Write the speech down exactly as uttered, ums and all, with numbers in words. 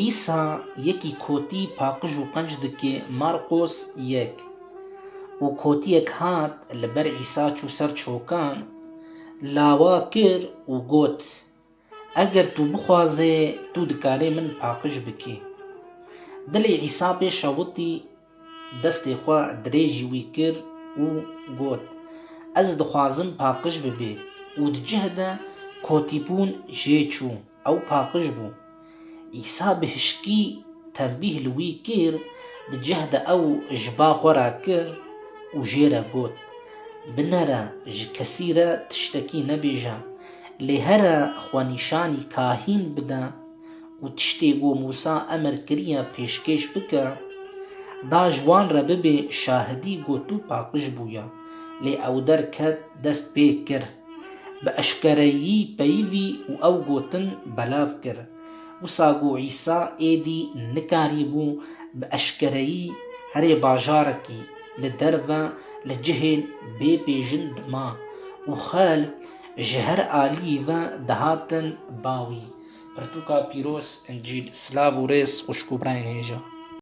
Îsa yekî kotî paqij û qenc dike, Marqos yek. Û kotiyek hat li ber Îsa çû ser çokan, lawa kir û got, Eger tu bixwazê, tu dikarê min paqij bikî. Dilê Îsa pê şewitî, destê xwe dirêjî wî kir û got, Ez dixwazim paqij bibê. Û di cih de kotîbûn jê çû, ew paqij bû. Îsa bi hişkî tembîh li wî kir, di cih de ew ji ba xwe re kir û jê re got, Binere, ji kesî re tiştekî nebêje, lê here xwenîşanî kahîn bide û tiştê ku Mûsa emir kiriye pêşkêş bike, da ji wan re bibê şahidî ku tu paqij bûye. Lê ew derket, dest pê kir. Bi eşkereyî peyivî û ew gotin belav kir. Wisa ku Îsa êdî nikarîbû bi eşkereyî herê bajarekî li derve li cihên bê pêjin dima û xelk ji her aliyî ve dihatin ba wî. Pirtûka pîroz, Încîl. Silav û rêz xwişk û birayên hêja.